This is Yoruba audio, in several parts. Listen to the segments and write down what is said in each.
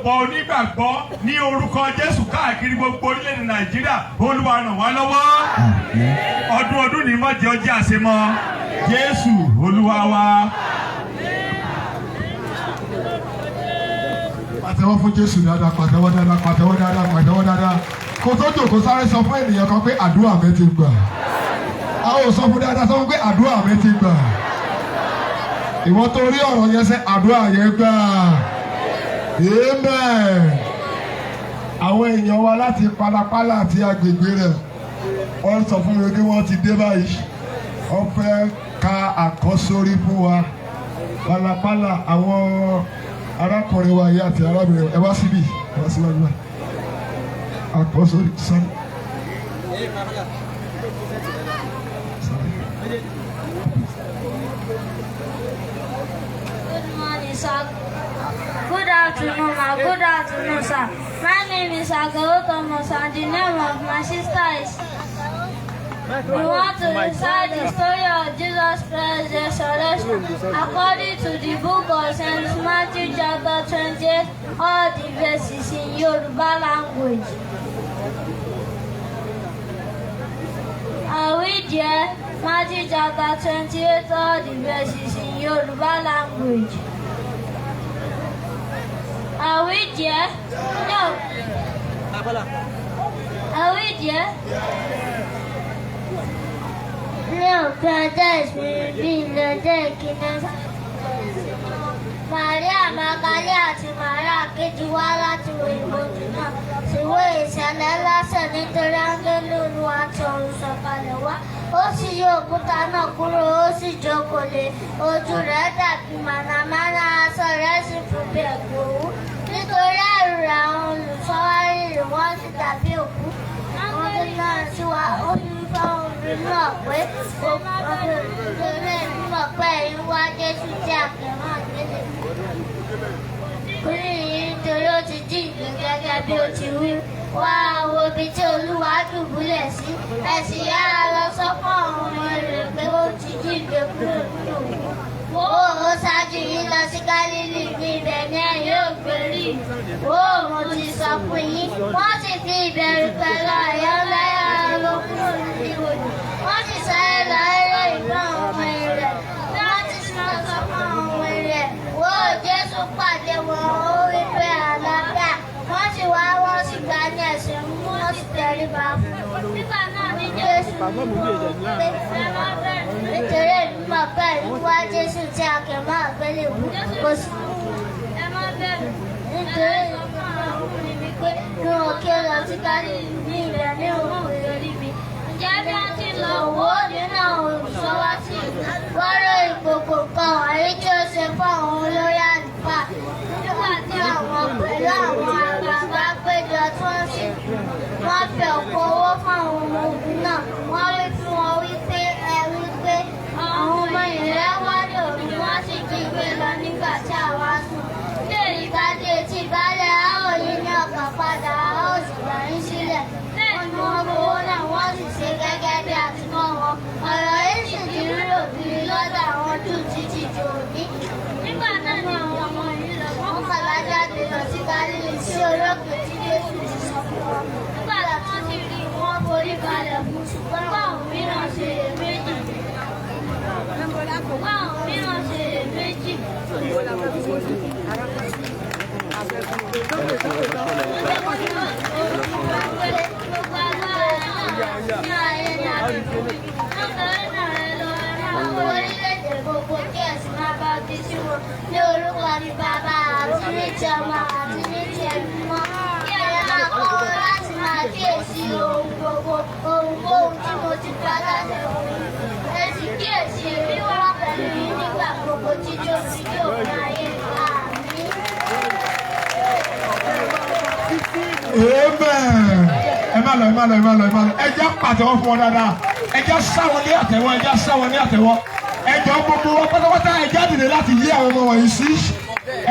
Ìpéjọpọ̀ onígbàgbọ́ ní orúkọ Jésù káàkiri gbogbo orílẹ̀-èdè Nàìjíríà, Olúwa ràn wá lọ́wọ́. Ọdún ọdún ní mọ́jẹ́ ọjọ́ àṣemọ́. Jésù Olúwa wa. Pàtẹ́wọ́ fún Jésù dáadáa, pàtẹ́wọ́ dáadáa, pàtẹ́wọ́ dáadáa, pàtẹ́wọ́ dáadáa. Kó tó jòkó, sáré sọ fún ènìyàn kan pé àdúrà mi ti gbà. A ò sọ fún dáadáa, sọ fún pé àdúrà mi ti gbà. Ìwọ tó rí ọ̀rọ̀ yẹn sẹ́, àdúrà yẹn gbà. Amen. Àwọn èèyàn wa láti Palapala àti agbègbè rẹ̀, wọ́n sọ fún mi pé wọ́n ti dé báyìí. Wọ́n fẹ́ ka àkọ́sórí fún wa. Palapala, àwọn arákùnrin wa yìí àti arábìnrin, ẹ wá síbí, ẹ wá síwájú wa. Àkọ́sórí sáré. Sáré. Good morning, sir. Good afternoon, ma. Good afternoon, sir. My name is Agao Thomas, and the name of my sister is. We want to recite the story of Jesus Christ's resurrection according to the book of St. Matthew, chapter 28, all the verses in Yoruba language. Are we there? Matthew chapter 28, all the verses in Yoruba language. Are we there? No. Are we there? Ní òpin ọjọ́ ìsinmi bí ilé ọjọ́ ìkíní, Màríà Magdalene àti Màríà kejì wá láti wo ibojì náà. Sì wo, ìṣẹ̀lẹ̀ ńlá ṣẹ̀, nítorí áńgẹ́lì Olúwa ti ọ̀run sọ̀kalẹ̀ wá. Ó sì yí òkúta náà kúrò, ó sì jókòó lé. Ojú rẹ̀ dàbí mànàmáná, aṣọ rẹ̀ sì fún bí ẹ̀gbọ̀n òwú. Nítorí ẹ̀rù rẹ̀, àwọn olùṣọ́ wárìrì, wọ́n sì dàbí òkú. Áńgẹ́lì náà sì wá, ó sì wí fáwọn obìnrin náà pé, "Nítorí èmi mọ̀ pé ẹ̀yin wá Jésù tí a kàn mọ́ àgbélébùú. Kò sí níhìn-ín, nítorí ó ti jíǹde gẹ́gẹ́ bí ó ti wí. Wá wo ibi tí Olúwa dùbúlẹ̀ sí. Ẹ sì yára lọ sọ fún àwọn ọmọ rẹ̀ pé ó ti jíǹde kúrò nínú òkú. Wò ó, ó ṣáájú yín lọ sí Gálílì, ní ibẹ̀ ni ẹ yóò gbé rí i. Wò ó, mo ti sọ fún yín." Wọ́n sì fi ìbẹ̀rù pẹ̀lú àyà ńlá yára lọ kúrò ní ibojì. Wọ́n sì sáré lọ ròyìn fún àwọn ọmọ rẹ̀. Bí wọ́n ti sọ fún àwọn ọmọ rẹ̀, wò ó, Jésù pàdé wọn, ó wí pé, "Àlàáfíà." Wọ́n sì wá, wọ́n sì gbá ní ẹsẹ̀ mú, wọ́n sì tẹríba fún un. Nígbà náà ni Jésù wí fún wọn pé, "Ẹ má bẹ̀rù, nítorí èmi mọ̀ pé ẹ̀yin wá Jésù tí a kàn mọ́ àgbélébùú. Kò sí Ẹ má bẹ̀rù. Nítorí Ẹ lọ sọ fún àwọn arákùnrin mi pé kí wọn kí ó lọ sí Gálílì, ní ibẹ̀ ni wọn ó gbé rí mi." Ǹjẹ́ bí wọ́n ti lọ, Wò ó, nínú àwọn olùṣọ́ wá sí ìlú. Wọ́n ròyìn gbogbo nǹkan wọ̀nyí tí ó ṣe fún àwọn olórí àlùfáà. Nígbà tí àwọn pẹ̀lú àwọn àgbààgbà péjọ tí wọ́n sì wọ́n fi ọ̀pọ̀ owó fún àwọn ọmọ ogun náà. Wọ́n wí fún wọn wípé, "Ẹ wí pé àwọn ọmọ ìrẹ́ wá ní òru, wọ́n sì jí gbé lọ nígbà tí àwa sùn. Bí èyí bá dé etí baálẹ̀, a ó yí ní ọkàn padà, a ó sì gbà yín sílẹ̀." Wọ́n ní wọ́n gbowó náà, wọ́n sì ṣe gẹ́gẹ́ bí a ti kọ́ wọn. Ọ̀rọ̀ yìí sì di rírò kiri lọ́dọ̀ àwọn Júù títí di òní. Nígbà náà ni àwọn ọmọ yìí lọ. Mọ́kànlá jáde lọ sí Gálílì, sí orí òkè tí Jésù ti sọ fún wọn. Nígbà tí wọ́n sì rí i, wọ́n forí balẹ̀ fún, ṣùgbọ́n àwọn mìíràn ṣe iyèméjì. Ṣùgbọ́n àwọn mìíràn ṣe iyèméjì. Gbogbo agbára náà ní ayé ní agbègbè mi. Nítorí náà, ẹ lọ, ẹ máa Àwọn orílẹ̀-èdè gbogbo, kí ẹ sì máa baptisi wọn ní orúkọ ní Bàbá àti ní ti Ọmọ àti ní ti Ẹ̀mí Mímọ́. Kí ẹ máa kọ́ wọn láti máa kíyèsí ohun gbogbo, ohunkóhun tí mo ti pa láṣẹ fún yín. Ẹ sì kíyèsí, èmi wà pẹ̀lú yín nígbà gbogbo títí ó fi dé òpin ayé. Àmín. Amen. Ẹ má lọ, ẹ má lọ, ẹ má lọ, ẹ má lọ. Ẹ jẹ́ pàtẹ́wọ́ fún wọn dáadáa. Ẹ jẹ́ sáwọn ní àtẹ́wọ́, ẹ jẹ́ sáwọn ní àtẹ́wọ́. Ẹ jọ, gbogbo wọn pátápátá, ẹ jẹ́ dìde láti yí àwọn ọmọ wọ̀nyí sí.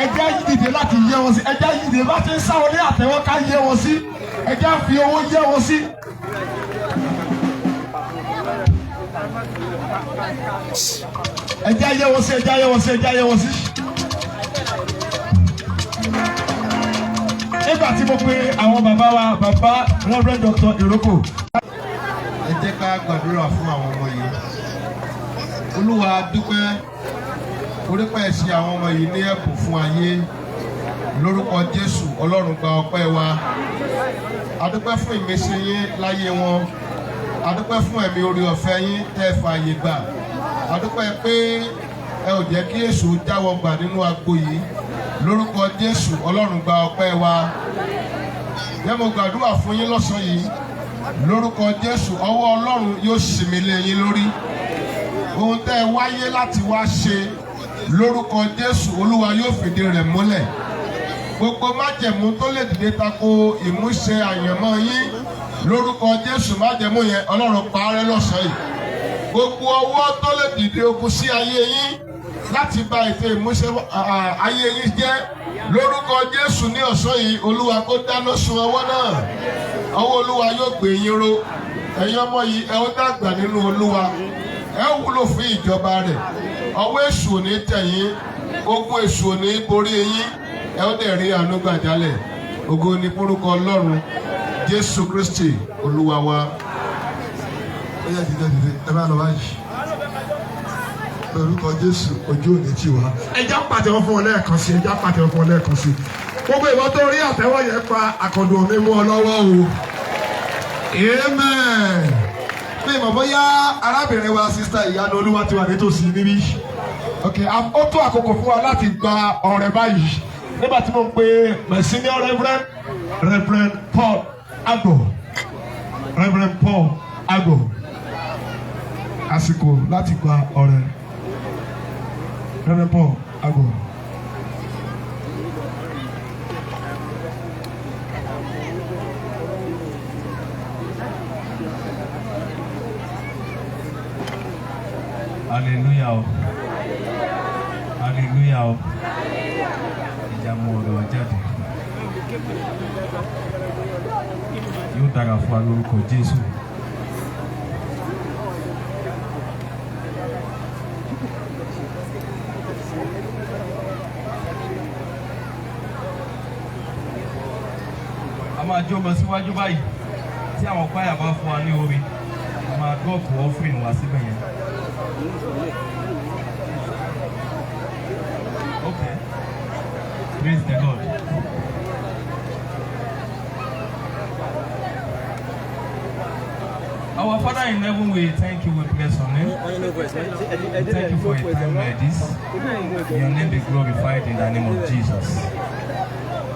Ẹ jẹ́ dìde láti yẹ wọn sí. Ẹ jẹ́ dìde bá ti ń sáwọn ní àtẹ́wọ́ ká yẹ wọn sí. Ẹ jẹ́ fi owó yẹ wọn sí. Ẹ jẹ́ yẹ wọn sí, ẹ jẹ́ yẹ wọn sí, ẹ jẹ́ yẹ wọn sí. Nígbà tí mo pe àwọn bàbá wa, bàbá Reverend Dr. Iroko. Ẹ jẹ́ ká gbàdúrà fún àwọn ọmọ yìí. Olúwa, dúpẹ́ orípẹ́ ṣe àwọn ọmọ yìí ní ẹ̀bùn fún ayé. Lórúkọ Jésù, Ọlọ́run, gba ọpẹ́ wa. A dúpẹ́ fún ìmísí yín láyé wọn. A dúpẹ́ fún ẹ̀mí orí ọ̀fẹ́ yín tẹ́ ẹ fààyè gbà. A dúpẹ́ pé ẹ ò jẹ́ kí èṣù jáwọ́ gbà nínú agbo yìí. Lórúkọ Jésù, Ọlọ́run, gba ọpẹ́ wa. Jẹ́ mo gbàdúrà fún yín lọ́sàn-án yìí. Lórúkọ Jésù, ọwọ́ Ọlọ́run yóò sinmi lé yín lórí. Ohun tẹ́ ẹ wáyé láti wá ṣe, lórúkọ Jésù, Olúwa yóò fìdí rẹ̀ múlẹ̀. Gbogbo májẹ̀mú tó lè dìde tako ìmúṣẹ àyànmọ́ yín, lórúkọ Jésù, májẹ̀mú yẹn, Ọlọ́run parẹ́ lọ́sàn-án yìí. Gbogbo ọwọ́ tó lè dìde ogun sí ayé yín láti bà ètò ìmúṣẹ ayé yín jẹ́, lórúkọ Jésù, ní ọ̀sán yìí, Olúwa kó dáná sun ọwọ́ náà. Ọwọ́ Olúwa yóò gbé yín ró. Ẹ̀yin ọmọ yìí, ẹ ó dàgbà nínú Olúwa, ẹ ó wúlò fún ìjọba rẹ̀. Ọwọ́ èṣù ò ní tẹ̀ yín, ogun èṣù ò ní borí yín, ẹ ó dẹ̀ rí àánú gbà jálẹ̀. Ògo ni forúkọ Ọlọ́run. Jésù Kristi Olúwa wa. Ó yá, dìde, dìde, ẹ bá lọ báyìí. Lórúkọ Jésù, ojú òní tì wá. Ẹ já pàtẹ́wọ́ fún ọ lẹ́ẹ̀kan sí, ẹ já pàtẹ́wọ́ fún ọ lẹ́ẹ̀kan sí. Gbogbo ìwọ tó rí àtẹ́wọ́ yẹn pa, àkàndùn omi mú ọ lọ́wọ́ o. Amen. Mi mọ̀ bóyá arábìnrin wa, Sister Ìyanu Olúwa, ti wà nítòsí níbí. Ok, ó tó àkókò fún wa láti gba ọrẹ báyìí. Nígbà tí mo ń pe my senior reverend, Reverend Paul Agbo, Reverend Paul Agbo, àsìkò láti gba ọrẹ. Reverend Paul Agbo. Hallelujah o, hallelujah o. Ìjà mú ọ̀rọ̀ wa jáde, yóò dára fún wa lórúkọ Jésù. A máa jó lọ síwájú báyìí. Tí àwọn choir bá fún wa ní orin, a máa drop offering wá síbẹ̀ yẹn. Okay. Praise the Lord. Our Father in heaven, we thank you, we bless your name. We thank you for a time like this. May your name be glorified in the name of Jesus.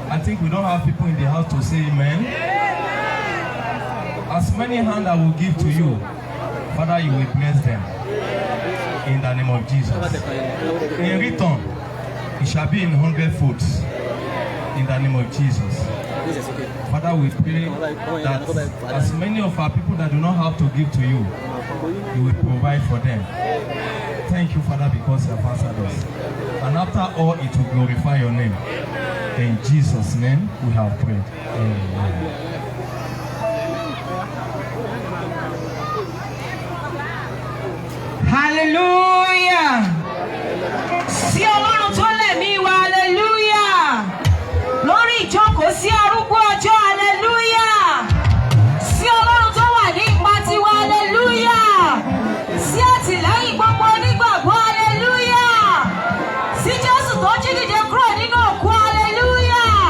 I think we don't have people in the house to say amen. As many hands I will give to you, Father, you will bless them in the name of Jesus. In return, it shall be in hundred folds in the name of Jesus. Father, we pray that as many of our people that do not have to give to you, you will provide for them. Thank you, Father, because you have answered us. And after all, it will glorify your name. In Jesus' name, we have prayed. Amen. Hallelujah. Sí Ọlọ́run tó lẹ̀mí wa, hallelujah. Lórí ìjókòó, sí arúgbó ọjọ́, hallelujah. Sí Ọlọ́run tó wà ní ipa tiwa, hallelujah. Sí àtìlẹ́yìn gbogbo onígbàgbọ́, hallelujah. Sí Jésù tó jí dìde kúrò nínú òkú, hallelujah.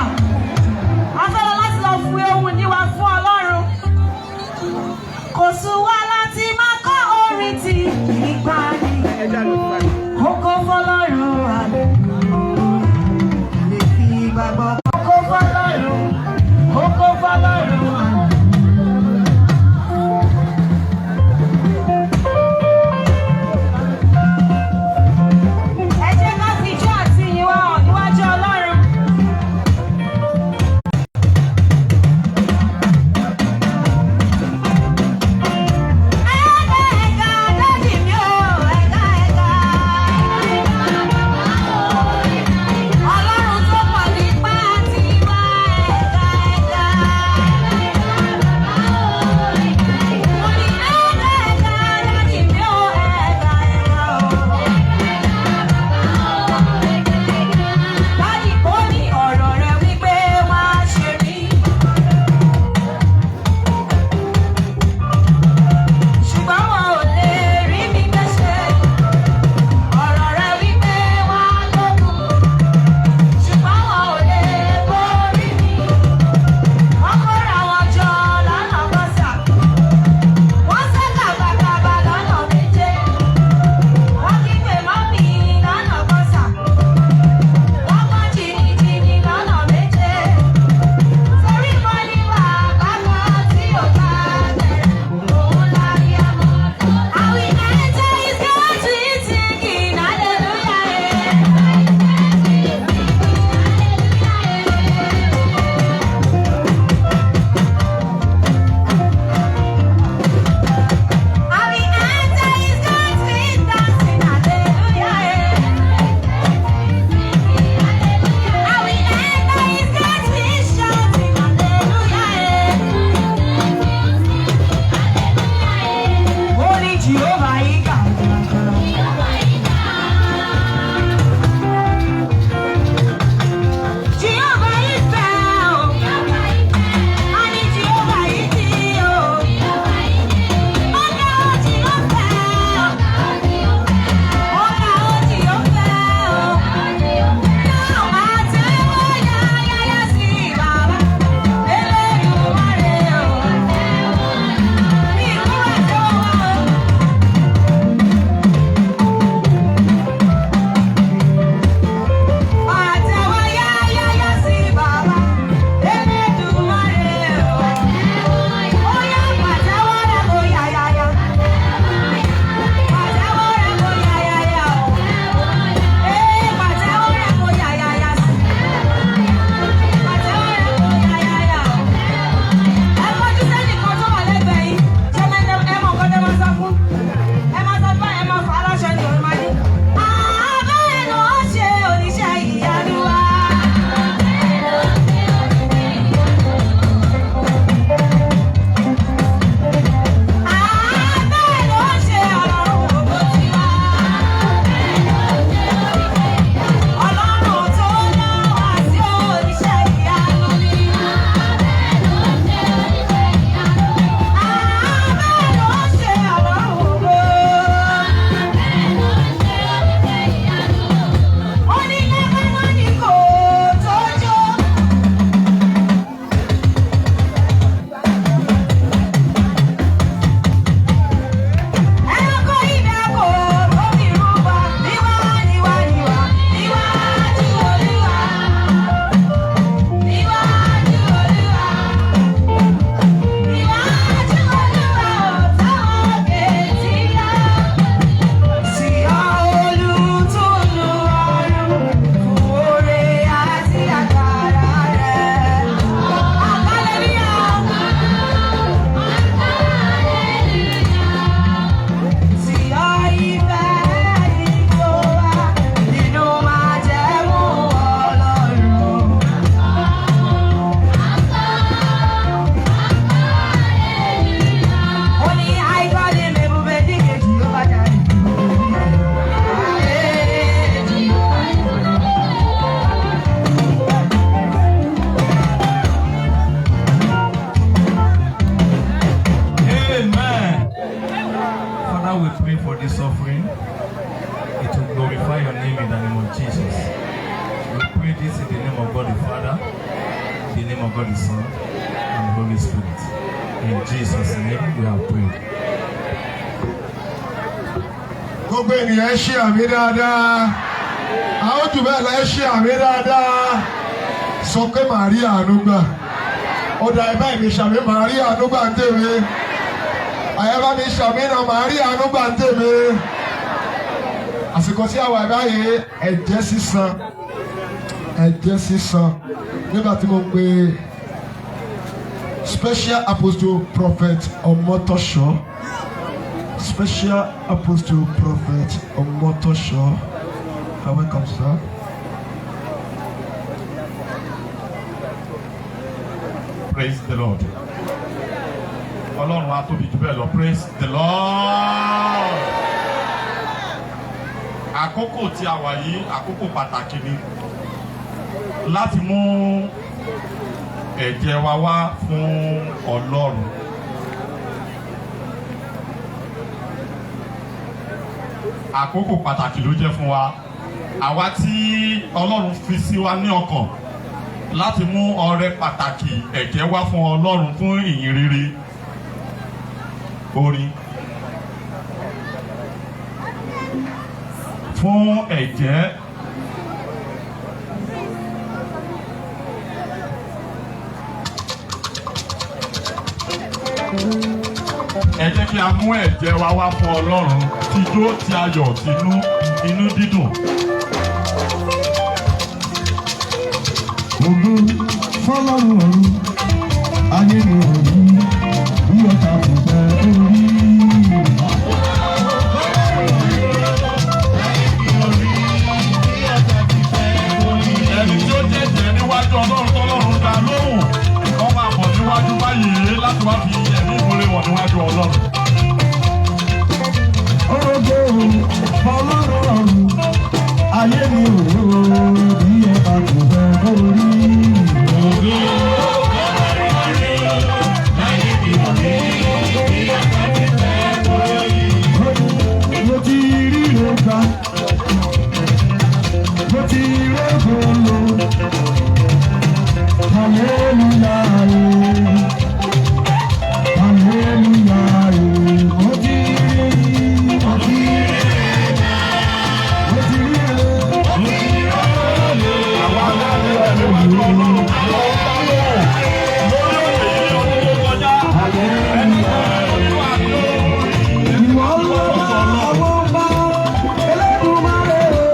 A fẹ́ lọ láti lọ fi ohun ìní wa fún Ọlọ́run. Kò sùn wá láti máa kọ́ orin tí ìgbàanì. Ògo fọlọ́run, hallelujah. In the name of God the Son and the Holy Spirit. In Jesus' name we have prayed. Gbogbo ènìyàn, ẹ ṣe àmì dáadáa. Àwọn jù bẹ́ẹ̀ lọ, ẹ ṣe àmì dáadáa. Sọ pé màá rí àánú gbà. Ó dà, ẹ báyìí mi ṣàmì, màá rí àánú gbà ń tèmi. Àyẹ̀bá mi ṣàmì náà, màá rí àánú gbà ń tèmi. Àsìkò tí a wà báyìí, ẹ̀jẹ̀ sísan, ẹ̀jẹ̀ sísan. Nígbà tí mo pe Special Apostle Prophet Ọmọtọ́ṣọ́, Special Apostle Prophet Omotosho. You're welcome, sir. Praise the Lord. Ọlọ́run á tóbi jù bẹ́ẹ̀ lọ. Praise the Lord. Àkókò tí a wà yìí, àkókò pàtàkì ni láti mú ẹ̀jẹ̀ wa wá fún Ọlọ́run. Àkókò pàtàkì ló jẹ́ fún wa. Àwa tí Ọlọ́run fi sí wa ní ọkàn láti mú ọrẹ pàtàkì ẹ̀jẹ̀ wá fún Ọlọ́run fún ìyìn rere orin fún ẹ̀jẹ̀. Ẹ jẹ́ kí a mú ẹ̀jẹ̀ wa wá fún Ọlọ́run tijó ti ayọ̀ tinú inú dídùn. Ògo fọlọ́run ọ̀run, ayé mi ò rí bí ọ̀tá kò fẹ́ orí. Ẹni tí ó jẹ́jẹ́ níwájú Ọlọ́run tọ́lọ́run dá lóhùn, wọ́n máa bọ̀ níwájú báyìí láti wá fi ẹ̀mí ìmoore wọ̀ níwájú Ọlọ́run. Ògo fọlọ́run ọ̀run, ayé mi ò rí bí ọ̀tá kò fẹ́ orí. Mo ti ríre gbà, mo ti rógo lò, hallelujah, hallelujah. Mo ti rí, mo ti rí, mo ti ríre, mo ti Àwa aláàbẹ̀ níwájú Ọlọ́run ló ń dá lóhùn lórí òkè yìí ọdún tó kọjá. Ẹni tó nínú àgbo Ìwọ ló bá àwọn ọba Ẹlẹ́dùmarè o.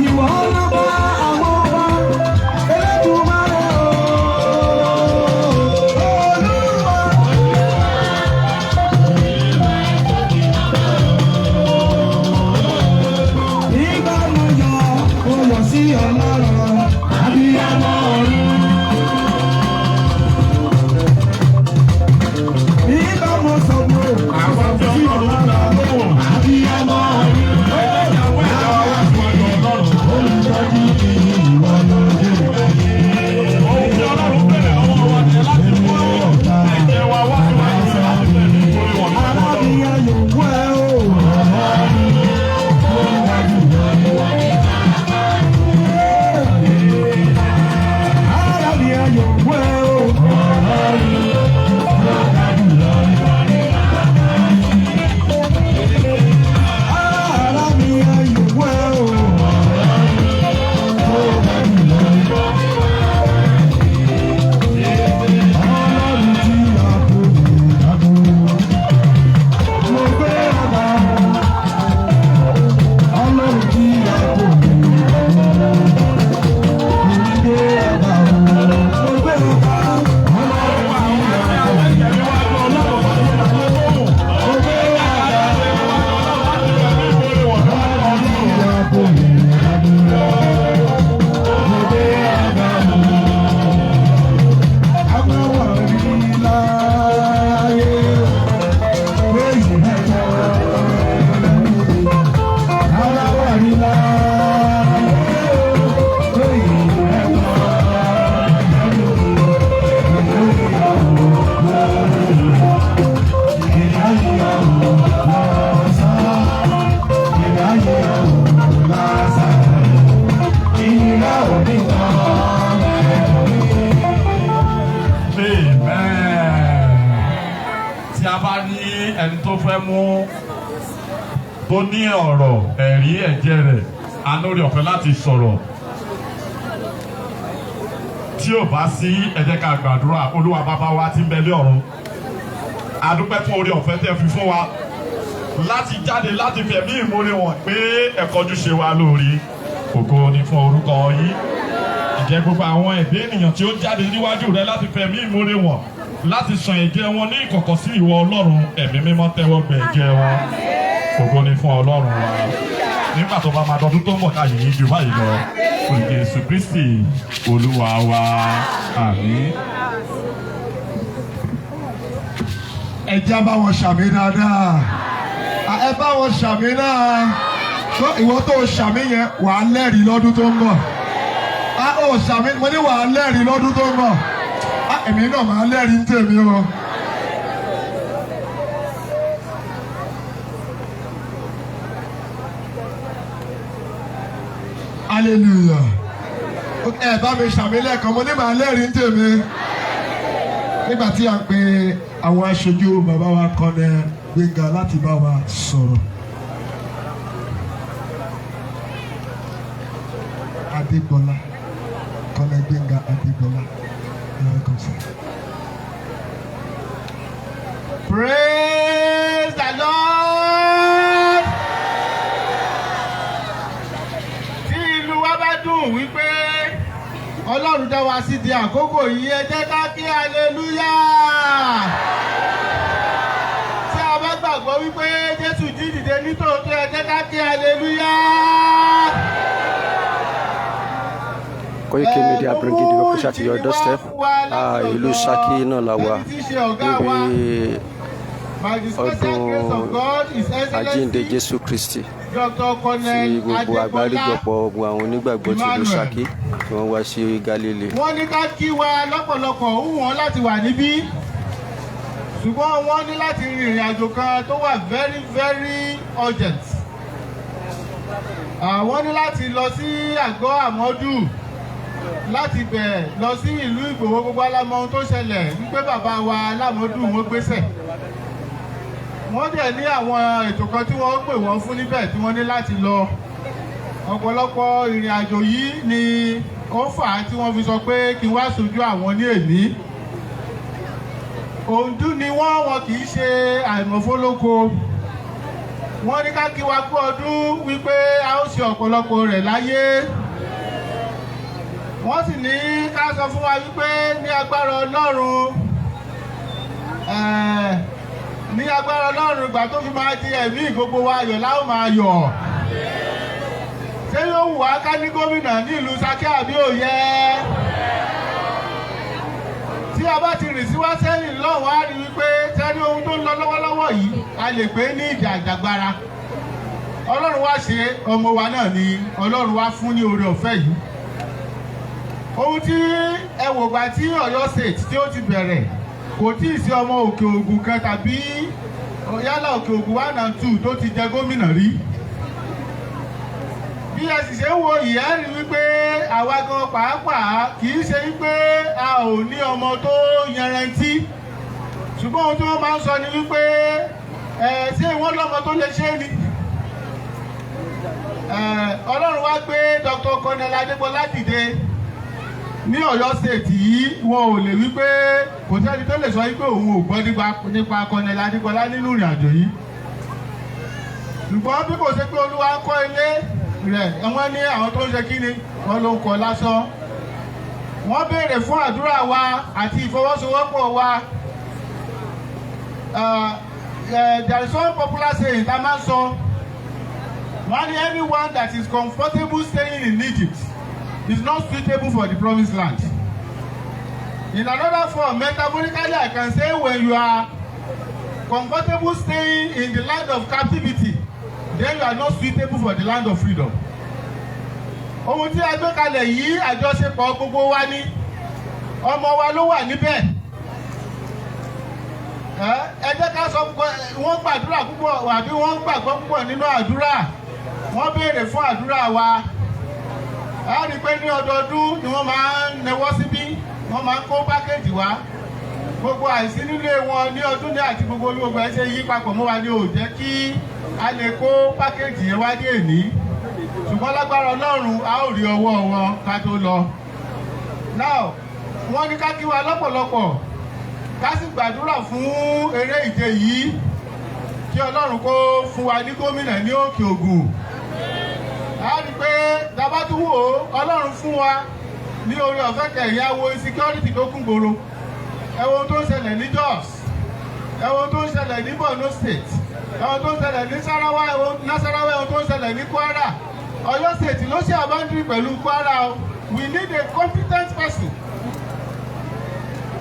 Ìwọ ló bá àwọn ọba Ẹlẹ́dùmarè o. Olúwa. Ìgbà mo yọ̀, mo yọ̀ sí Ọlọ́run, abiyamọ ọ̀run. Ìgbà mo sọ mo, àwọn tí sí Ọlọ́run dá lóhùn. Abiyamọ ọ̀run. Ẹ jẹ́ kí a mú ẹ̀jẹ̀ wa wá síwájú Ọlọ́run. Olùtọ́jú mi, ìwọ ló dé. Ohun tí Ọlọ́run bẹ̀rẹ̀ lọ́wọ́ wa nìyẹn láti mú ẹ̀jẹ̀ wa wá síwájú rẹ̀ láti fẹ̀mí ìmoore wọ̀ níwájú Ọlọ́run. Arábíyá yòówù ẹ o. a bá ní ẹni tó fẹ́ mú tó ní ọ̀rọ̀ ẹ̀rí ẹ̀jẹ̀ rẹ̀, a lórí ọ̀fẹ́ láti sọ̀rọ̀. Tí ò bá sí, ẹ jẹ́ ká gbàdúrà. Olúwa Bàbá wa tí ń bẹ lé ọ̀run, a dúpẹ́ fún oore ọ̀fẹ́ tẹ́ fi fún wa láti jáde láti fi ẹ̀mí ìmoore wọn pé ẹ kọjú ṣe wa lórí. Ògo ni fún orúkọ yín. Ìjẹ́ gbogbo àwọn ẹ̀dẹ́ ènìyàn tí ó jáde níwájú rẹ láti fi ẹ̀mí ìmoore wọn, láti san ẹ̀jẹ̀ wọn ní ìkọ̀kọ̀ sí ìwọ Ọlọ́run, Ẹ̀mí Mímọ́, tẹ́wọ́ gbà ẹ̀jẹ̀ wọn. Ògo ni fún Ọlọ́run wa. Nígbà tó bá máa dọdún tó ń bọ̀, ká yìí ju báyìí lọ. Fún Jésù Kristi Olúwa wa, àmín. Ẹ jẹ́ bá wọn ṣàmì dáadáa. Ẹ bá wọn ṣàmì náà. Tó ìwọ tó ṣàmì yẹn, wà á lẹ́rìí lọ́dún tó ń bọ̀. A ó ṣàmì, mo ní wà á lẹ́rìí lọ́dún tó ń bọ̀. Èmi náà máa lẹ́rìí ní tèmi o. Hallelujah. Ẹ bá mi ṣàmì lẹ́ẹ̀kan, mo ní màá lẹ́rìí ní tèmi. Nígbà tí a ń pe àwọn aṣojú bàbá wa Kọ́nẹ́ Gbénga láti bá wa sọ̀rọ̀. Adégbọlá, Kọ́nẹ́ Gbénga Adégbọlá, you're welcome, sir. Praise the Lord. Tí ìlú wa bá dùn wípé Ọlọ́run dá wa sí di àkókò yìí, ẹ jẹ́ ká kí hallelujah. Tí a bá gbàgbọ́ wípé Jésù jí dìde nítòótọ́, ẹ jẹ́ ká kí hallelujah. Koiki Media bringing the official to your doorstep. Ìlú Ṣakí náà la wà níbi ọdún àjíǹde Jésù Kristi tí gbogbo àgbáríjọpọ̀ gbogbo àwọn onígbàgbọ́ ti ìlú Ṣakí tí wọ́n wá sí Gálílì. Wọ́n ní ká kí wa lọ́pọ̀lọpọ̀. Ó wù wọ́n láti wà níbí, ṣùgbọ́n wọ́n ní láti rin ìrìn àjò kan tó wà very very urgent. Wọ́n ní láti lọ sí àgọ́ Àmọ́dù, láti bẹ̀ lọ sí ìlú Ìgbòho. Gbogbo alámọ ohun tó ṣẹlẹ̀ wípé bàbá wa Lámọ́dù, wọ́n gbéṣẹ̀. Wọ́n dẹ̀ ní àwọn ètò kan tí wọ́n pè wọ́n fún níbẹ̀ tí wọ́n ní láti lọ. Ọ̀pọ̀lọpọ̀ ìrìn àjò yìí ni ó fà á tí wọ́n fi sọ pé kí n wá sojú àwọn ní èní. Òǹdú ni wọ́n, wọn kì í ṣe àìmọ̀fólóko. Wọ́n ní ká kí wa kú ọdún wípé a ó ṣe ọ̀pọ̀lọpọ̀ rẹ̀ láyé. Wọ́n sì ní ká sọ fún wa wípé ní agbára Ọlọ́run, ní agbára Ọlọ́run, ìgbà tó fi máa di ẹ̀mí gbogbo wa, ayọ̀ la ó máa yọ̀. Ṣé yóò wù wá ká ní gómìnà ní ìlú Ṣakí àbí òye? Tí a bá ti rìn sí wá sẹ́yìn lọ́wọ́, á rí wípé sẹ́ni ohun tó ń lọ lọ́wọ́lọ́wọ́ yìí, a lè pè é ní ìjà àjàgbara. Ọlọ́run wá ṣe, ọmọ wa náà ni Ọlọ́run wá fún ní oore ọ̀fẹ́ yìí. Ohun tí ẹ wò gbà tí Ọ̀yọ́ State tí ó ti bẹ̀rẹ̀, kò tí ì sí ọmọ Òkè Ògùn kan tàbí yálà Òkè Ògùn 1 and 2 tó ti jẹ gómìnà rí. Bí ẹ sì ṣe ń wo ìyá, rí wípé àwa gan pàápàá, kì í ṣe wípé a ò ní ọmọ tó yanrantí, ṣùgbọ́n ohun tí wọ́n máa ń sọ ni wípé ẹ ṣé wọ́n lọ́mọ tó lè ṣe é ni. Ọlọ́run wá gbé Dr. Colonel Adégbọlá dìde ní Ọ̀yọ́ State yìí. Wọn ò lè wípé kò sẹ́ni tó lè sọ wípé òun ò gbọ́ nípa Colonel Adégbọlá nínú ìrìn àjò yìí, ṣùgbọ́n bí kò ṣe pé Olúwa ń kọ́ ilé rẹ̀, wọ́n ní àwọn tó ń ṣe kíni, wọ́n ló ń kọ́ lásán. Wọ́n béèrè fún àdúrà wa àti ìfọwọ́sowọ́pọ̀ wa. There is one popular saying tá a máa ń sọ. Wọ́n ní anyone that is comfortable staying in Egypt is not suitable for the promised land. In another form, metaphorically, I can say when you are comfortable staying in the land of captivity, then you are not suitable for the land of freedom. Ohun tí a gbé kalẹ̀ yìí, àjọṣepọ̀ gbogbo wa ní. Ọmọ wa ló wà níbẹ̀. Ẹ jẹ́ ká sọ, wọ́n gbàdúrà púpọ̀ àbí wọ́n gbàgbọ́ púpọ̀ nínú àdúrà. Wọ́n béèrè fún àdúrà wa. A rí i pé ní ọdọọdún ni wọ́n máa ń nawọ́ síbí, wọ́n máa ń kó package wá. Gbogbo àìsí nílé wọn ní ọdún ní àti gbogbo olúgbogbo ẹ ṣe yí papọ̀ mọ́ wa ní ò jẹ́ kí a lè kó package yẹn wá dé èní, ṣùgbọ́n lágbára Ọlọ́run, a ó rí ọwọ́ wọn ká tó lọ. Now, wọ́n ní ká kí wa lọ́pọ̀lọpọ̀, ká sì gbàdúrà fún eré ìje yìí, kí Ọlọ́run kó fún wa ní gómìnà ní Òkè Ògùn. A rí i pé dabátúwò, Ọlọ́run fún wa ní orí ọ̀fẹ́ kẹ̀yìn awo insecurity tó kún gbòòrò. Ẹ wo ohun tó ń ṣẹlẹ̀ ní Jos, ẹ wo ohun tó ń ṣẹlẹ̀ ní Borno State, ẹ wo ohun tó ń ṣẹlẹ̀ ní Sarawa, ẹ wo Nasarawa, ẹ wo ohun tó ń ṣẹlẹ̀ ní Kwara. Ọ̀yọ́ State ló ṣe boundary pẹ̀lú Kwara o. We need a competent person.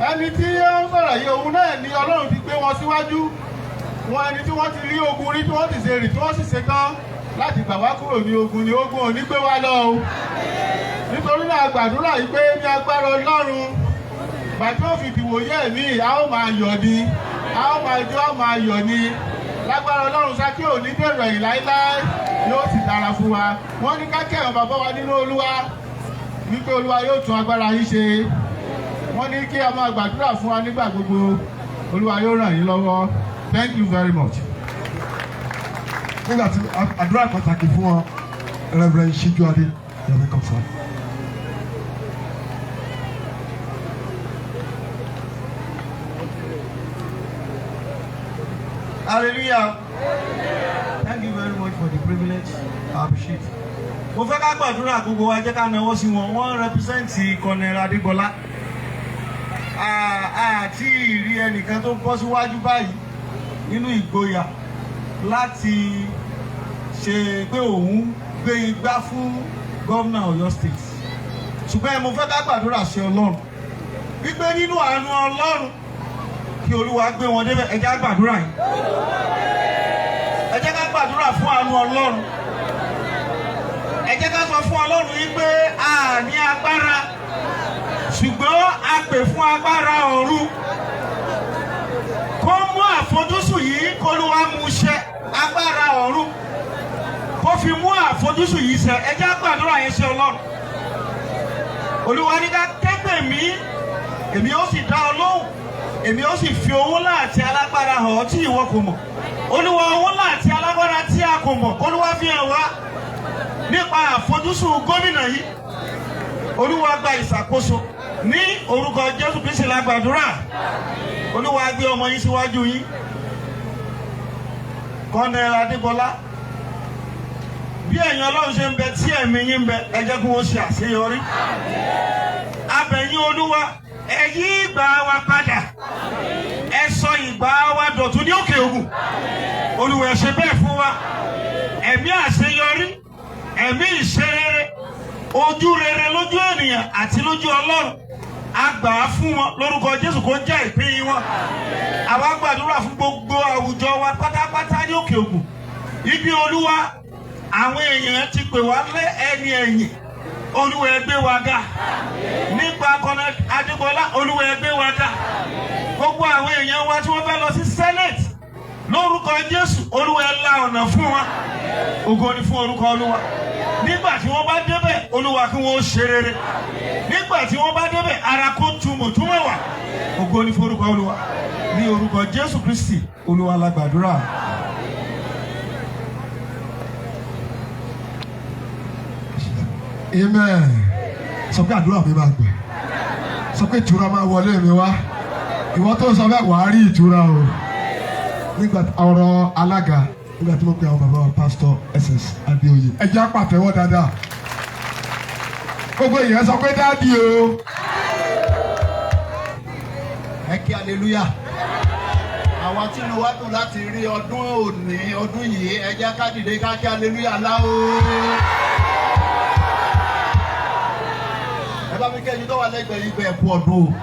Ẹni tí ó ń sọ̀rọ̀ yìí, òun náà ni Ọlọ́run ti gbé wọn síwájú wọn, ẹni tí wọ́n ti rí ogun rí, tí wọ́n sì ṣe rì, tí wọ́n sì ṣe tán láti gbà wá kúrò ní ogun. Ní ogun ò ní gbé wa lọ o. Nítorí náà, gbàdúrà yìí pé ní agbára Ọlọ́run, gbàtí ó fi dìwò yẹ́ ẹ̀mí, a ó máa yọ̀ ni, a ó máa jó, a ó máa yọ̀ ni. Lágbára Ọlọ́run, Ṣakí ò ní dèrò ẹ̀yìn láéláé, yóò sì dára fún wa. Wọ́n ní ká kẹ́hìn bàbá wa nínú Olúwa wípé Olúwa yóò tún agbára yín ṣe. Wọ́n ní kí a máa gbàdúrà fún wa nígbà gbogbo. Olúwa yóò ràn yín lọ́wọ́. Thank you very much. Nígbà tí àdúrà pàtàkì fún ọ, Reverend Ṣíjú Adé, you're welcome, sir. Hallelujah. Thank you very much for the privilege. I appreciate. Mo fẹ́ ká gbàdúrà, gbogbo wa, jẹ́ ká náwó sí wọn. Wọ́n represent Colonel Adégbọlá. Àti ìrí ẹnìkan tó bọ́ síwájú báyìí nínú ìgboyà láti ṣe pé òun gbé igbá fún gómìnà Ọ̀yọ́ State. Ṣùgbọ́n mo fẹ́ ká gbàdúrà sí Ọlọ́run wípé nínú àánú Ọlọ́run, kí Olúwa gbé wọn débẹ̀. Ẹ jẹ́ ká gbàdúrà yìí. Ẹ jẹ́ ká gbàdúrà fún àánú Ọlọ́run. Ẹ jẹ́ ká sọ fún Ọlọ́run yìí pé a ní agbára, ṣùgbọ́n a pè fún agbára ọ̀run kó mú àfojúsùn yìí, kó Olúwa mú ṣẹ. Agbára ọ̀run kó fi mú àfojúsùn yìí ṣẹ. Ẹ jẹ́ ká gbàdúrà yẹn ṣe Ọlọ́run. Olúwa ní ká ké pè mí, èmi ó sì dá ọ lóhùn, èmi ó sì fi owó ńlá àti alágbára hàn ọ́ tí ìwọ kò mọ̀. Olúwa, owó ńlá àti alágbára tí a kò mọ̀, Olúwa fi hàn wá nípa àfojúsùn gómìnà yìí. Olúwa gba ìṣàkóso. Ní orúkọ Jésù Kristi la gbàdúrà. Olúwa gbé ọmọ yín síwájú yín, Colonel Adébọlá. Bí ẹ̀yin Ọlọ́run ṣe ń bẹ tí ẹ̀mí yín ń bẹ, ẹ jẹ́ kí wọ́n ṣe àṣeyọrí. Abẹ̀yìn Olúwa, ẹ yí ìgbà wa padà, ẹ sọ ìgbà wa dọ̀tun ní Òkè Ògùn. Olúwa, ẹ ṣe bẹ́ẹ̀ fún wa. Ẹ̀mí àṣeyọrí, ẹ̀mí ìṣerere, ojú rere lójú ènìyàn àti lójú Ọlọ́run, a gbà á fún wọn lórúkọ Jésù, kó jẹ́ ìpín wọn. Àwa gbàdúrà fún gbogbo àwùjọ wa pátápátá ní Òkè Ògùn ibi. Olúwa, àwọn èèyàn ti pè wá lé ẹni ẹ̀yìn. Olúwa, ẹ gbé wa ga nípa Colonel Adébọlá. Olúwa, ẹ gbé wa ga. Gbogbo àwọn èèyàn wa tí wọ́n fẹ́ lọ sí Senate, lórúkọ Jésù, Olúwa, ẹ la ọ̀nà fún wa. Ògo ni fún orúkọ Olúwa. Nígbà tí wọ́n bá débẹ̀, Olúwa, kí wọ́n ṣe rere. Nígbà tí wọ́n bá débẹ̀, ara kó túmọ̀ túmọ̀ wà. Ògo ni fún orúkọ Olúwa. Ní orúkọ Jésù Kristi Olúwa la gbàdúrà. Amen. Sọ pé àdúrà mi máa gbà. Sọ pé ìtura máa wọlé mi wá. Ìwọ tó sọ bẹ́ẹ̀, wàá rí ìtura o. Nígbà ọ̀rọ̀ alága, nígbà tí mo pe àwọn bàbá wa, Pásítọ̀ SS Adéoyè, ẹ jẹ́ á pàtẹ́wọ́ dáadáa. Gbogbo èèyàn sọ pé daddy o. Ẹ kí hallelujah. Àwa tí inú wa dùn láti rí ọdún òní, ọdún yìí, ẹ jẹ́ ká dìde ká kí hallelujah lá o. Ẹ bá mi kẹ́yìn tó wà lẹ́gbẹ̀ẹ́ yìí pé ẹ kú ọdún o.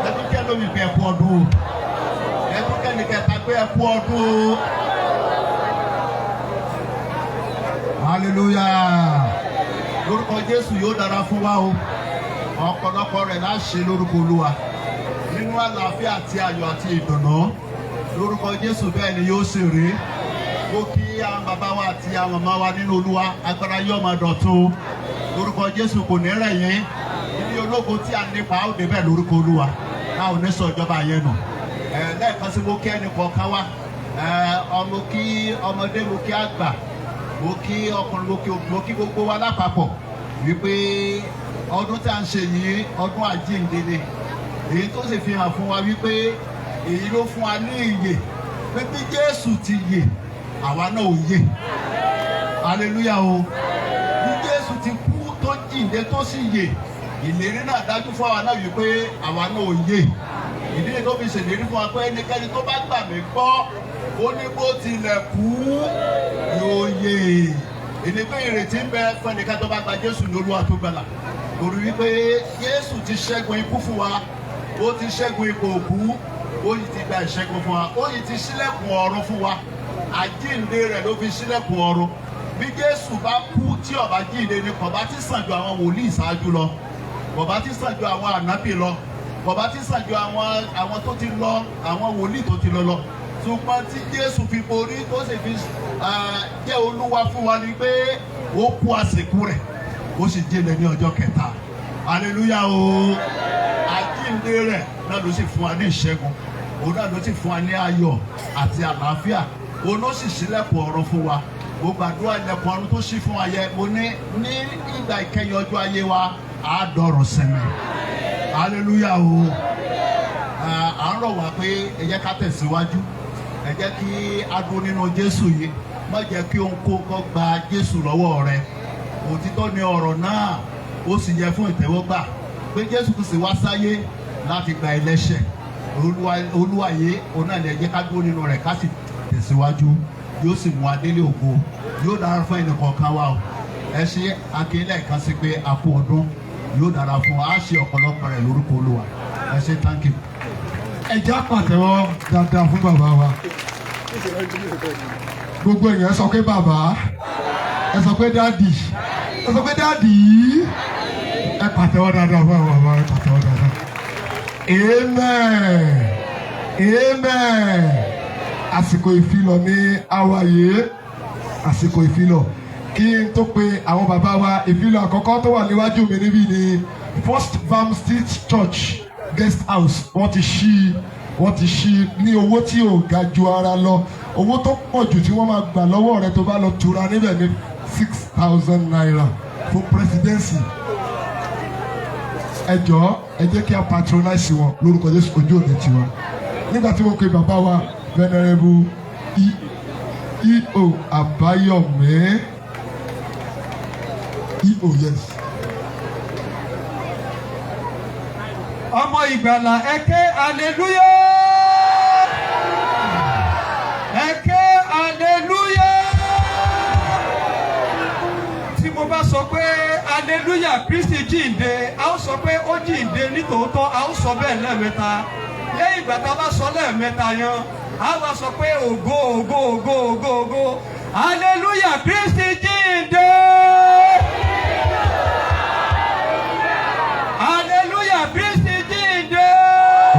Ẹ tún kẹ́ lómi pé ẹ kú ọdún o. Ẹ tún kẹ́ nìkẹta pé ẹ kú ọdún o. Hallelujah. Lórúkọ Jésù, yóò dára fún wa o. Ọ̀pọ̀lọpọ̀ rẹ̀ láṣẹ lórúkọ Olúwa, nínú àlàáfíà àti ayọ̀ àti ìdùnnú. Lórúkọ Jésù, bẹ́ẹ̀ ni yóò sì rí. Mo kí àwọn bàbá wa àti àwọn màmá wa nínú Olúwa. Agbára yóò máa dọ̀tun lórúkọ Jésù, kò ní rẹ̀ yín. Ilé ológo tí a nípa ó débẹ̀ lórúkọ Olúwa. A ò ní sọ ìjọba yẹn nù. Lẹ́ẹ̀kan sí, mo kí ẹnì kọ̀ọ̀kan wá. Ọmọ kí ọmọdé, mo kí àgbà, mo kí ọkùnrin, mo kí obìnrin, mo kí gbogbo wa lápapọ̀ wípé ọdún tí a ń ṣe yìí, ọdún àjíǹde ni. Èyí tó sì fi hàn fún wa wípé èyí ló fún wa ní ìyè, pé bí Jésù ti yè, àwa náà ò yè. Hallelujah o! Bí Jésù ti kú, tó jíǹde, tó sì yè, ìlérí náà dájú fún àwa náà wípé àwa náà ò yè. Ìdí ni tó fi ṣèlérí fún wa pé ẹnikẹ́ni tó bá gbà mí gbọ́, ó ní bó tilẹ̀ kú, yóò yè. Ìní pé ìrètí ń bẹ fún ẹnikẹ́ni tó bá gba Jésù ní Olúwa tó gbàlà, torí wípé Jésù ti ṣẹ́gun ikú fún wa, ó ti ṣẹ́gun ipò òkú, ó yìí ti gba ìṣẹ́gun fún wa, ó yìí ti ṣílẹ̀kùn ọ̀run fún wa. Àjíǹde rẹ̀ ló fi ṣílẹ̀kùn ọ̀run. Bí Jésù bá kú tí ó bá jíǹde ni, kò bá ti sàn ju àwọn wòlíì ṣáájú lọ, kò bá ti sàn ju àwọn ànábì lọ, kò bá ti sàn ju àwọn tó ti lọ, àwọn wòlíì tó ti lọ lọ. Ṣùgbọ́n tí Jésù fi borí, tó sì fi jẹ́ Olúwa fún wa, ni pé ó kú àsìkò rẹ̀, ó sì jíǹde ní ọjọ́ kẹta. Hallelujah o! Àjíǹde rẹ̀ náà ló sì fún wa ní ìṣẹ́gun, òun náà ló sì fún wa ní ayọ̀ àti àlàáfíà, òun ló sì ṣílẹ̀kùn ọ̀run fún wa. Mo gbàdúrà, ilẹ̀kùn ọ̀run tó ṣí fún wa yẹ, mo ní ní ìgbà ìkẹyìn ọjọ́ ayé wa, á dọ̀rọ̀ sẹ́mi. Hallelujah o! À ń rọ̀ wá pé ẹ jẹ́ ká tẹ̀síwájú, ẹ jẹ́ kí a dúró nínú Jésù yìí. Má jẹ́ kí ohunkóhun kó gba Jésù lọ́wọ́ rẹ. Òtítọ́ ni ọ̀rọ̀ náà, ó sì yẹ fún ìtẹ́wọ́gbà pé Jésù Kristi wá sáyé láti gba ẹlẹ́ṣẹ̀. Olúwa yìí, òun náà lè jẹ́ ká dúró nínú rẹ̀, ká sì tẹ̀síwájú, yóò sì mú adélé ògo. Yóò dára fún ẹnì kọ̀ọ̀kan wa o. Ẹ ṣe akínlẹ̀ kan sí pé a kú ọdún. Yóò dára fún wa, á ṣe ọ̀pọ̀lọpọ̀ rẹ̀ lórúkọ Olúwa. Ẹ ṣe, thank you. Ẹ jẹ́ á pàtẹ́wọ́ dáadáa fún bàbá wa. Gbogbo èèyàn, sọ pé bàbá, ẹ sọ pé daddy, ẹ sọ pé daddy. Ẹ pàtẹ́wọ́ dáadáa fún àwọn bàbá, ẹ pàtẹ́wọ́ dáadáa. Amen, amen. Àsìkò ìfilọ̀ ní àwàyé, àsìkò ìfilọ̀. Kí n tó pe àwọn bàbá wa, ìfilọ̀ àkọ́kọ́ tó wà níwájú mi níbí ni First Baptist Church Guest House. Wọ́n ti ṣí ní owó tí ò ga ju ara lọ. Owó tó pọ̀ jù tí wọ́n máa gbà lọ́wọ́ rẹ tó bá lọ tura níbẹ̀ ní ₦6,000 fún presidency. Ẹ jọ̀ọ́, ẹ jẹ́ kí a patronize wọn. Lórúkọ Jésù, ojú òní tiwa. Nígbà tí mo pe bàbá wa, Venerable E.O. Àbáyọ̀mí E.O., yes. Ọmọ ìgbàlà, ẹ ké hallelujah! Ẹ ké hallelujah! Tí mo bá sọ pé hallelujah, Kristi jíǹde, a ó sọ pé ó jíǹde nítòótọ́. A ó sọ bẹ́ẹ̀ lẹ́ẹ̀mẹ́ta. Lẹ́yìn ìgbà tá a bá sọ lẹ́ẹ̀mẹ́ta yan, a wá sọ pé ògo, ògo, ògo, ògo, ògo. Hallelujah, Kristi jíǹde! Hallelujah, Kristi jíǹde!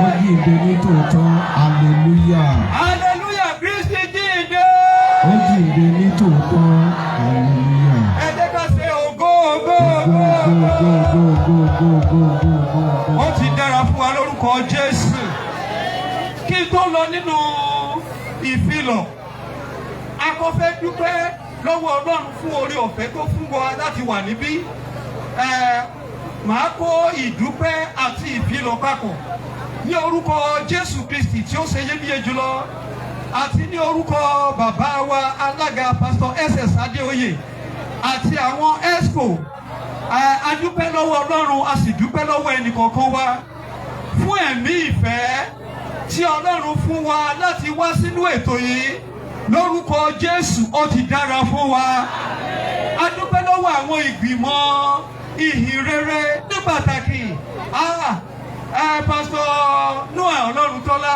Ó jíǹde ní tòótọ́, hallelujah. Hallelujah, Kristi jíǹde! Ó jíǹde ní tòótọ́, hallelujah. Ẹ jẹ́ ká ṣe ògo, ògo, ògo. Go, go, go, go, go, go, go, go. Ó ti dára fún wa lórúkọ Jésù. Kí n tó lọ nínú ìfilọ̀, a kò fẹ́ dúpẹ́ lọ́wọ́ Ọlọ́run fún oore ọ̀fẹ́ tó fún wa láti wà níbí. Màá kó ìdúpẹ́ àti ìfilọ̀ papọ̀ ní orúkọ Jésù Kristi tí ó ṣe iyebíye jùlọ, àti ní orúkọ bàbá wa alága, Pastor SS Adéoyè, àti àwọn exco. A dúpẹ́ lọ́wọ́ Ọlọ́run, a sì dúpẹ́ lọ́wọ́ ẹnìkọ̀ọ̀kan wa fún ẹ̀mí ìfẹ́ tí Ọlọ́run fún wa láti wá sínú ètò yìí. Lórúkọ Jésù, ó ti dára fún wa. A dúpẹ́ lọ́wọ́ àwọn ìgbìmọ̀ ìhìn rere, ní pàtàkì Pásítọ̀ Noah Ọlọ́runtọ́lá.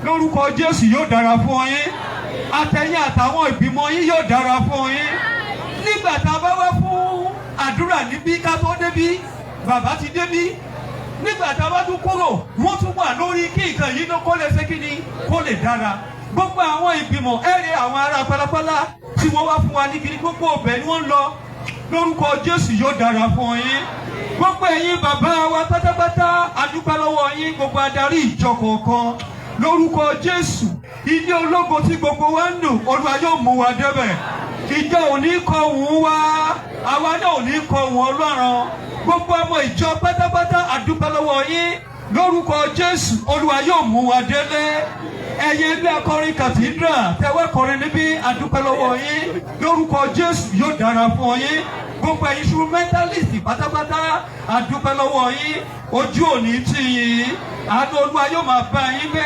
Lórúkọ Jésù, yóò dára fún yín, àtẹ̀yìn àtàwọn ìgbìmọ̀ yín, yóò dára fún yín. Nígbà tá a bá wá fún àdúrà níbí, ká tó débí, bàbá ti débí. Nígbà tá a bá tún kúrò, wọ́n tún wà lórí kí nǹkan yìí kó lè ṣe kí ni, kó lè dára. Gbogbo àwọn ìgbìmọ̀ ẹ̀rẹ̀, àwọn ará pálápálá tí wọ́n wá fún wa ní kiri, gbogbo ọbẹ̀ ni wọ́n ń lọ. Lórúkọ Jésù, yóò dára fún yín. Gbogbo ẹ̀yin bàbá wa pátápátá, a dúpẹ́ lọ́wọ́ yín. Gbogbo adarí ìjọ kọ̀ọ̀kan, lórúkọ Jésù, ilé ológo tí gbogbo wa ń lò, Olúwa yóò mú wa débẹ̀. Ìjọ ò ní kọ wùn wá, àwa náà ò ní kọ wùn Ọlọ́run. Gbogbo ọmọ ìjọ pátápátá, a dúpẹ́ lọ́wọ́ yín. Lórúkọ Jésù, Olúwa yóò mú wa délé. Ẹ̀yin ẹgbẹ́ akọrin cathedral tẹ́wẹ́ kọrin níbí, a dúpẹ́ lọ́wọ́ yín. Lórúkọ Jésù, yóò dára fún yín. Gbogbo ẹ̀yin instrumentalist pátápátá, a dúpẹ́ lọ́wọ́ yín. Ojú òní tì yín, àánú Olúwa yóò máa bá yín gbé.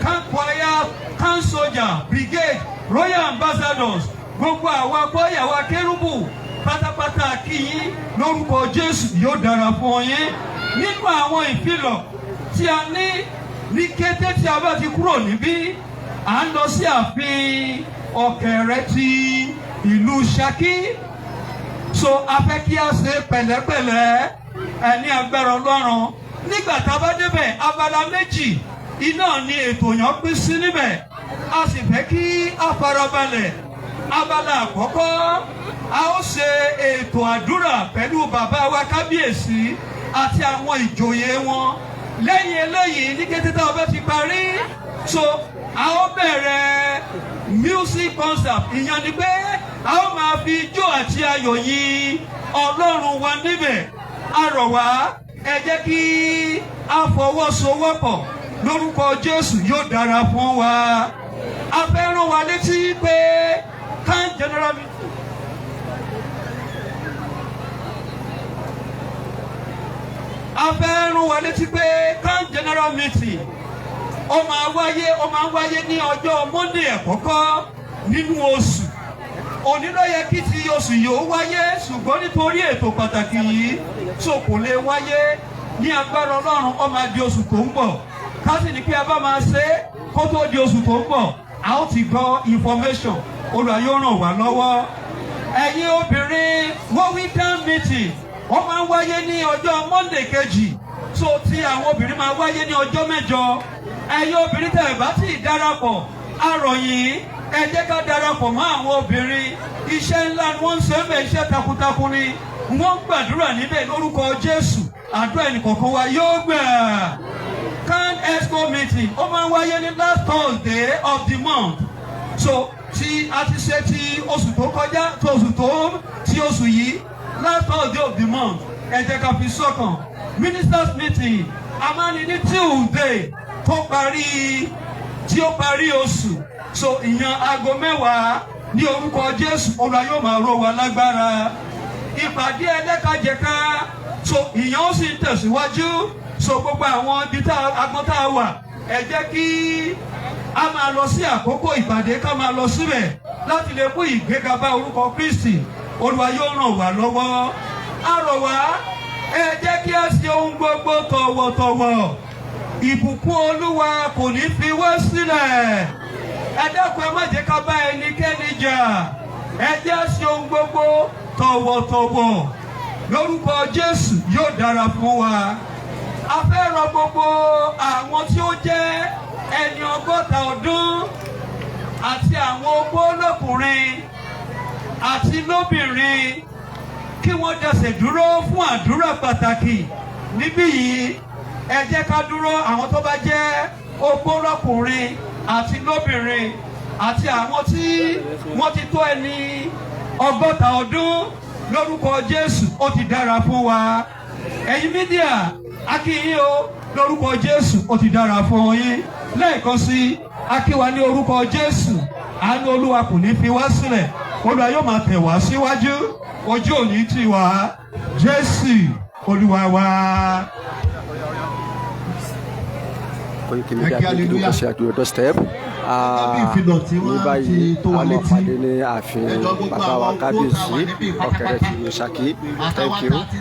CAN choir, CAN soldier brigade, royal ambassadors, gbogbo àwa choir wa, kérúbù pátápátá, kí yín. Lórúkọ Jésù, yóò dára fún yín. Nínú àwọn ìfilọ̀ tí a ní, ní kété tí a bá ti kúrò níbí, à ń lọ sí ààfin Ọ̀kẹ̀rẹ̀ ti ìlú Ṣakí. So a fẹ́ kí a ṣe pẹ̀lẹ́pẹ̀lẹ́ ẹni agbára Ọlọ́run. Nígbà tá a bá débẹ̀, abala méjì iná ni ètò yẹn pín sí níbẹ̀. A sì fẹ́ kí a farabalẹ̀. Abala àkọ́kọ́, a ó ṣe ètò àdúrà pẹ̀lú bàbá wa kábíyèsí àti àwọn ìjòyè wọn. Lẹ́yìn eléyìí, ní kété tá a bá ti parí, so a ó bẹ̀rẹ̀ music concert. Ìyẹn ni pé a ó máa fi ijó àti ayọ̀ yin Ọlọ́run wa níbẹ̀. A rọ̀ wá, ẹ jẹ́ kí a fọwọ́sowọ́pọ̀. Lórúkọ Jésù, yóò dára fún wa. A fẹ́ rán wa létí pé CAN general meeting. A fẹ́ rán wa létí pé CAN general meeting ó máa wáyé ní ọjọ́ Monday àkọ́kọ́ nínú oṣù. Òní ló yẹ kí ti oṣù yìí ó wáyé, ṣùgbọ́n nítorí ètò pàtàkì yìí, so kò lè wáyé. Ní agbára Ọlọ́run, ó máa di oṣù tó ń bọ̀. Ká sì ní pé a bá máa ṣe é kó tó di oṣù tó ń bọ̀, a ó ti gbọ́ information. Olúwa yóò ràn wá lọ́wọ́. Ẹ̀yin obìnrin, WOWIDAN meeting, ó máa ń wáyé ní ọjọ́ Monday kejì, so tí àwọn obìnrin máa wáyé ní ọjọ́ 8. Ẹ̀yin obìnrin tẹ̀ bá tí ì darapọ̀, a rọ̀ yín, ẹ jẹ́ ká darapọ̀ mọ́ àwọn obìnrin. Iṣẹ́ ńlá ni wọ́n ń ṣe ń bẹ̀, iṣẹ́ takuntakun ni wọ́n ń gbàdúrà níbẹ̀. Lórúkọ Jésù, àdúrà ẹnìkọ̀ọ̀kan wa yóò gbà. CAN EXCO meeting, ó máa ń wáyé ní last Thursday of the month. So tí a ti ṣe ti oṣù tó kọjá, tó oṣù tó ti oṣù yìí, last Thursday of the month, ẹ jẹ́ ká fi sọ́kàn. Ministers meeting, a máa ní ní Tuesday tó parí, tí ó parí oṣù, so ìyẹn aago 10. Ní orúkọ Jésù, Olúwa yóò máa ró wa lágbára. Ìpàdé ẹlẹ́kajẹ̀ka, so ìyẹn ó sì ń tẹ̀síwájú. So gbogbo àwọn ibi tá agbọ́n tá a wà, ẹ jẹ́ kí a máa lọ sí àkókò ìpàdé, ká máa lọ síbẹ̀ láti lè mú ìgbéga bá orúkọ Kristi. Olúwa yóò ràn wá lọ́wọ́. A rọ̀ wá, ẹ jẹ́ kí a ṣe ohun gbogbo tọ̀wọ̀tọ̀wọ̀. Ìbùkún Olúwa kò ní fi wá sílẹ̀. Ẹ dákun, ẹ má jẹ́ ká bá ẹnikẹ́ni jà. Ẹ jẹ́ á ṣe ohun gbogbo tọ̀wọ̀tọ̀wọ̀. Lórúkọ Jésù, yóò dára fún wa. A fẹ́ rọ gbogbo àwọn tí ó jẹ́ ẹni 60 ọdún àti àwọn opó lọ́kùnrin àti lóbìnrin kí wọ́n dẹsẹ̀ dúró fún àdúrà pàtàkì níbí yìí. Ẹ jẹ́ ká dúró, àwọn tó bá jẹ́ opó lọ́kùnrin àti lóbìnrin àti àwọn tí wọ́n ti tó ẹni 60 ọdún. Lórúkọ Jésù, ó ti dára fún wa. Ẹ̀yin media, a kí yín o. Lórúkọ Jésù, ó ti dára fún yín. Lẹ́ẹ̀kan sí, a kí wa ní orúkọ Jésù. Àánú Olúwa kò ní fi wá sílẹ̀. Olúwa yóò máa tẹ̀ wá síwájú. Ojú òní tì wá. Jésù Olúwa wa. Koiki Media pé kí ló ṣe at your doorstep. Ní báyìí, a máa pàdé ní ààfin bàbá wa kábíyèsí Ọ̀kẹ̀rẹ̀ ti ìlú Ṣakí. Thank you.